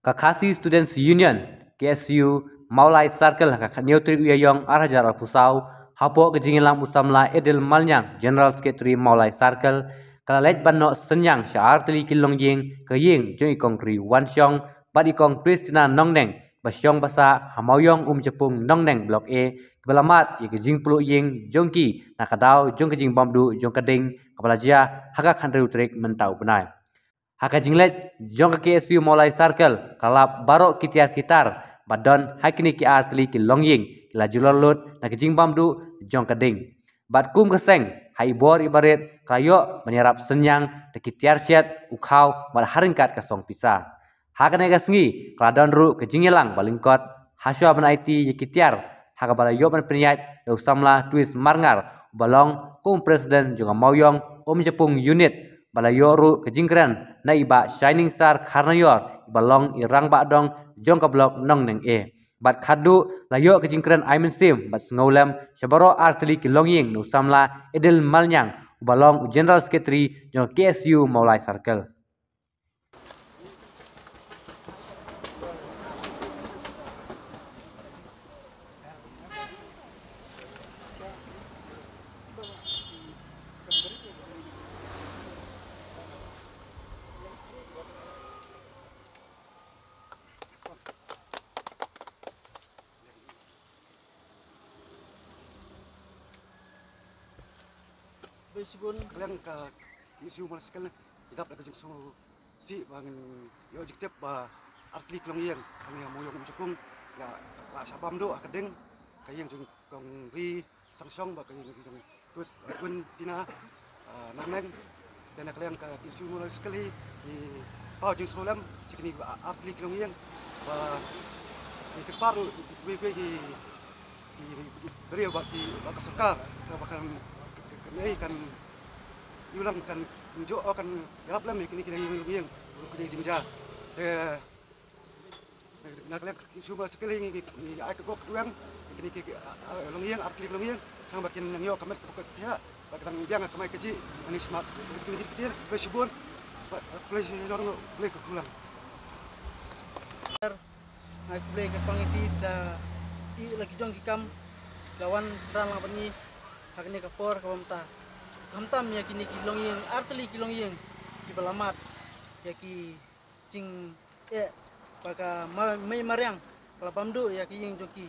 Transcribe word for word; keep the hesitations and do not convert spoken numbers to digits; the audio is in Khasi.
Ka Khasi Students Union, K S U, Mawlai Circle, ha ka khatnïew tarik u Ïaïong ar hajar arphew saw, hapoh ka jingïalam u samla Edil Malnyang, General Secretary Mawlai Circle, ka la leit ban noh synñiang sha artylli ki longïing, ka ïing jong i Kong Ri Wanshong bad i Kong Christina Nongneng, ba shong ba sah ha Mawiong Umjapung Nongneng Block A, kiba la mad ïa ka jingpluh ïing jong ki na ka daw jong ka jingbam duh jong ka ding, kaba la jia ha ka khathynriew tarik mynta u bnai. Ha ka jingleit jong ka K S U Mawlai Circle, ka la lap baroh ki tiar ki tar ba don ha kine ki artylli ki longïing, ki la jlur lut na ka jingbam duh jong ka ding. Bad kum ka seng, ha i bor i barit, ka la ïoh ban ïarap synñiang da ki tiar shet, u khaw bad ha ryngkat ka song pisa. Ha kane ka sngi, ka la don ruh ka jingïalang ba lyngkot hashwa ban aiti ïa ki tiar, ha kaba la ïoh ban pynïaid da u samla Twist Marngar, uba long kum president jong ka Mawiong Umjapung Unit, ba la ïoh ruh ka jingkren na i Bah Shining Star Kharnaior, iba long i rangbah dong jong ka block Nongneng A. Bad khadduh la ïoh ka jingkren ai mynsiem bad sngewlem sha baroh artylli ki longïing na u samla Edil Malnyang, uba long u General Secretary jong ka K S U Mawlai Circle. Bad shibun, ka liang ka K S U Mawlai Circle, i dap da ka jingsngewsih ba ngin ïoh jingtip ba artylli ki longïing hangne ha Mawiong Umjapung la, la shah bam duh ha ka ding, ka ïing jong Kong Ri Sangshong bad ka ïing jong Twist, eh, Twin Tina, eh, Nongneng. Te na ka liang ka K S U Mawlai Circle hi, ngi paw jingsngewlem sha kine ki artylli ki longïing, ba ngi kyrpad ruh ïa kiwei kiwei ki, ki, ki briew bad ki, bad ka sorkar, ka ba kan, ka, ka, ka, kan, ïa u lang kan, kan ïoh, kan ïarap lem ïa kine, kine ki longïing, kine ki jingjia. Te na ka liang ka K S U Mawlai Circle ngi, ngi, ngi ai ka kyrpad kyrpang ïa kine ki, ki, ah, ah, longïing, artylli ki longïing, tang ba kin nang ïoh ka met ka pokot ka thiah, ba ka dang biang ka kamai kajih, nang ïa smat kine ki ktien, khublei shibun, ba, ah, khublei shibun, khublei ka khullang. Nga khublei kyrpang ïa phi da i la ki jong ki kam la wan synran lang bad ngi ha kane ka por kaba mynta. Khamtam ïa kine ki longïing, artylli ki longïing kiba la mad ïa ki jing eh, ba ka ma-, mei mariang ka la bam duh ïa ka ïing jong ki.